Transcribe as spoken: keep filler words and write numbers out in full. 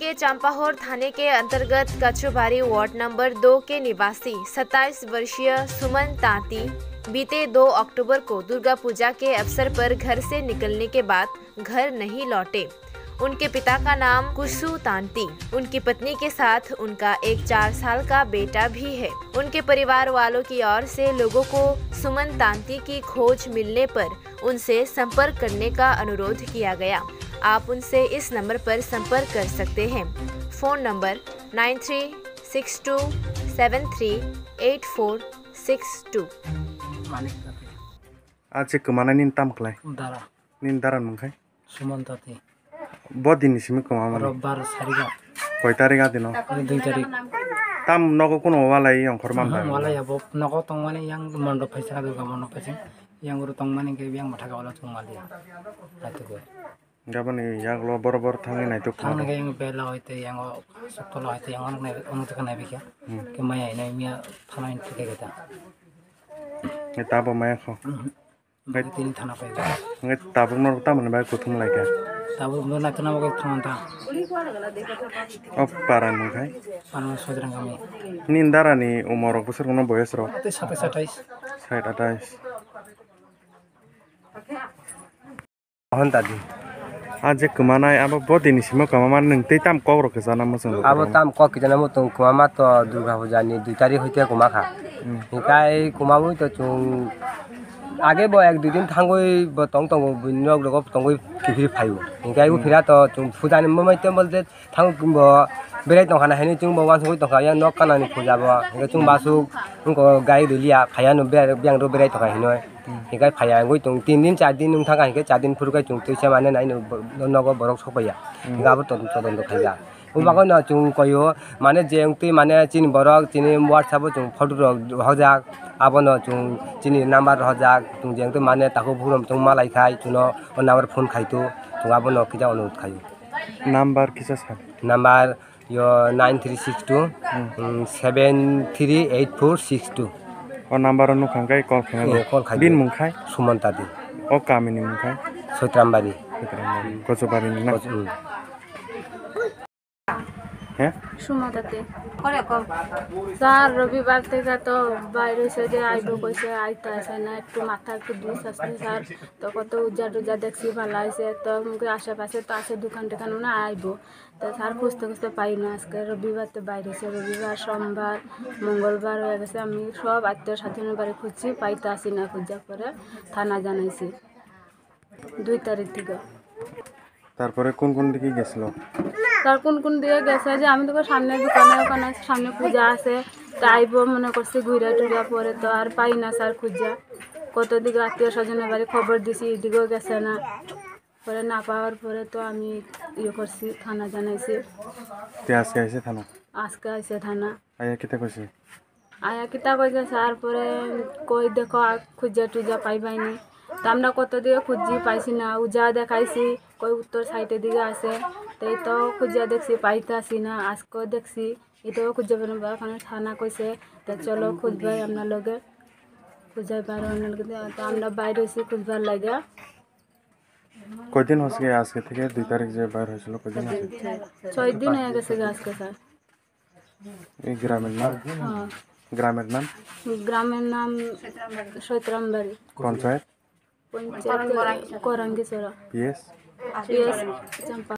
के चंपाहोर थाने के अंतर्गत कछुबारी वार्ड नंबर दो के निवासी सत्ताईस वर्षीय सुमन तांती बीते दो अक्टूबर को दुर्गा पूजा के अवसर पर घर से निकलने के बाद घर नहीं लौटे। उनके पिता का नाम कुसु तांती। उनकी पत्नी के साथ उनका एक चार साल का बेटा भी है। उनके परिवार वालों की ओर से लोगों को सुमन तांती की खोज मिलने पर उनसे संपर्क करने का अनुरोध किया गया। आप उनसे इस नंबर पर संपर्क कर सकते हैं। Phone number nine three six two seven three eight four six two. Manik Dati. Achi kwmanaini tam khlai? Dara. Nini dara mung khai? Suman Dati. Bo dini simi kwma mani? Robbar sariga. Koi tarik a dino? Dui tarik. Tam nogo kuno walai ongkhor man ba? Walai abo nogo tongmani yang mondop phaisa, Durga mondop phaisa. Yang uru tongmani ke yang matha ka wala tongmali. Atu ko. Gabani yaglo bor bor thangwi naituk. Thangwi ke yang bela hoite yang o sotolo hoite yang onok nai, onok thangwi nai bikya. Hmm. Ke maya ina miya thana in thike geta. Eta bo maya kho. Hmm. Tini thana pai. Ngai tabuk no tamani bai kuthum lai kha. Tabuk no naituna bagwi thana ta. O para ni khai? Para Sojrang kami. Nini dara ni umor rok bosor no boyos rok? Ate satais atais. Sait atais. Hon tadi. A je kwmanai abo bo dini simo kwma mani nwng tei tam kok rok kwchana muchung rok. Abo tam kok kwchana muchung kwma ma to Durga Puja ni dui tarik hoite kwma kha. Hmm. Hikai kwma mui to chung age bo ek dui din thangwi bo tong tongo, buini nok rogo tongwi kiphil phaio. Hikai bo phira to chung puja ni momoi temple je Thang bo berai tongkha na hini chwng bo uansugwi tongkha yang nok kanani puja bo. Hingke chwng basuk wngko gai rwliya phaiya no biyang rw berai tongkha hinoi. Hingke phaiya wngwi chwng tin din char din wng thangkha hingke char din phuru khe chwng twisa mane nai no nogo borok sokpaiya. Hingke abo todon todon khaijak. Bo bagwi no chwng koyo mane je wngtwi mane chini borok chini WhatsApp o chwng photo rok rohorjak. Abono chwng chini number rohorjak. Chwng je wngtwi mane takhuk bukhuk rok chwng malai khai chwngno o number phone khai tu chwng abono kisa onurot khaio. Number kisa sa. Number yo nine three six two, Hmm. mm, seven three eight four six two. O number o nukha khe call khaina Eh, de. Call khai Bini de. Mung khai? Suman Tadi. O kami ni mung khai? Soitrambari. Soitrambari. Kochubari ni na? Koch-, mm. He? Sumata te. Sir, robibar theke to baire se je aibo koise, aita asai na, ektu matha ektu dus asai sir, to koto uja tuja dekchi bhalo aise, to mui ashe pashe to ase dukan tukan mane aibo. To sir khujte khujte pai na, aske robibar to baire se, robibar, sombar, mongolbar hoye gese, ami sob attiyo swajonor bari khujchi, pai to asi na, khujjar pore thana janaisi. দুই তারিখ থেকে। তারপরে কোন কোন দিকে গেছিল? তার কোন কোন দিকে গেছে যে আমি তো সামনে দোকানে ওখানে সামনে পূজা আছে, তা আইবো মনে করছি ঘুরে টুরে, পরে তো আর পাই না স্যার খুঁজা। কত দিকে আত্মীয় স্বজনের বাড়ি খবর দিছি, এদিকেও গেছে না। পরে না পাওয়ার পরে তো আমি ইয়ে করছি, থানা জানাইছি। তে আজকে আইছে থানা? আজকে আইছে থানা। আইয়া কিতা কইছে? Aya kita koise sir, pore koi dekho, a khujja tujja paibaini. To amra koto dige khujji paisi na, uja dekhaisi, koi uttor side e dige ase. Tei to khujja deksi paitasi na, asko deksi. Ito khujja bana ba khana thana koise. To cholo khujbai amra loge. Khujbai baro amra loge. To amra baire si khujbar lage. কয়দিন হচ্ছে আজকে থেকে দুই তারিখ যে বার হয়েছিল, কয়দিন হচ্ছে? ছয় দিন হয়ে গেছে গো আজকে, স্যার। এই গ্রামের নাম? হ্যাঁ। গ্রামের নাম? গ্রামের নাম সৈতরামবাড়ি। পঞ্চায়েত? পঞ্চায়েত করাঙ্গিছড়া। পিএস? পিএস চম্পা।